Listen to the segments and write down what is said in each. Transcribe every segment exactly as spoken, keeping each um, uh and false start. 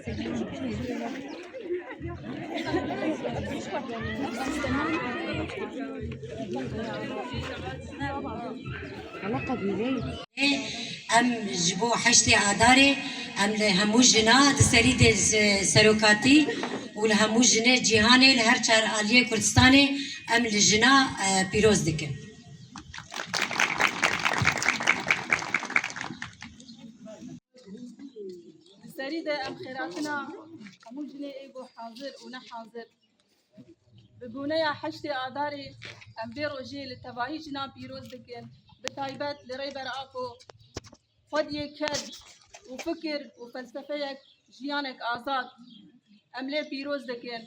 Em ji bo heştê Adarê, em li hemû jina di serî de se-, serokatî û li hemû jinê cîhanê li her çar aliyê Kurdistanê em li jina, e, pîroz dikin. Di serî de em xêratina hemû jinê ê ku hazir û ne hazir. Bi boneya heştê Adarê em vê rojê li tevahî jinan pîroz dikin. Bi taybet li Rêber Apo xwediyê ked û fikir û felsefeyek jiyanek azad em lê pîroz dikin.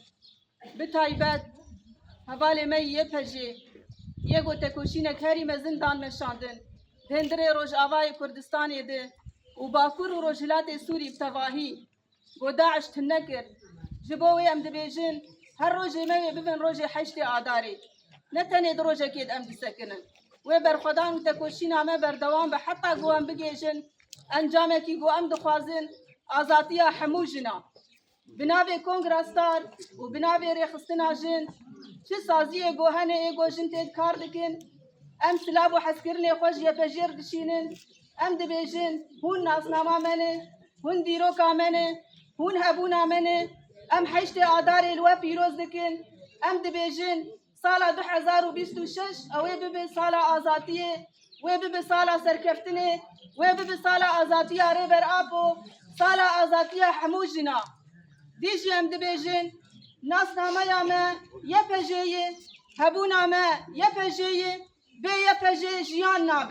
Bi taybet hevalê me yê Y P J yê ku tekoşînek herî mezin dan meşandin di hundirê Rojavayê Kurdistanê de û Bakur û Rojhilatê Sûrî bi tevahî. Ku DAIŞ tune kir. Ji bo wê em dibêjin, her rojê me wê bibin rojê heştê Adarê. Ne tenê di rojekê de em disekinin. Wê berxwedan û tekoşîna me berdewam be heta ku em bigihîjin encamekî ku em dixwazin, azadiya hemû jinan. Bi navê Kongra Star û bi navê Rêxistina Jin, çi saziyê ku hene ê ku jin tê de kar dikin, em silav û hezkirinê xwe ji Y P J re dişînin, em dibêjin, hûn nasnama me ne, hûn dîroka me ne, hûn hebûna me ne. Em heştê Adarê li we pîroz dikin. Em dibêjin, sala du hezar û bîst û şeş ew ê bibe sala azadiyê, wê bibe sala serkeftinê, wê bibe sala azadiya Rêber Apo, sala azadiya hemû jina. Dî jî em dibêjin, nasnameya me Y P J ye, hebûna me Y P J ye, bê Y P J jiyan nabe.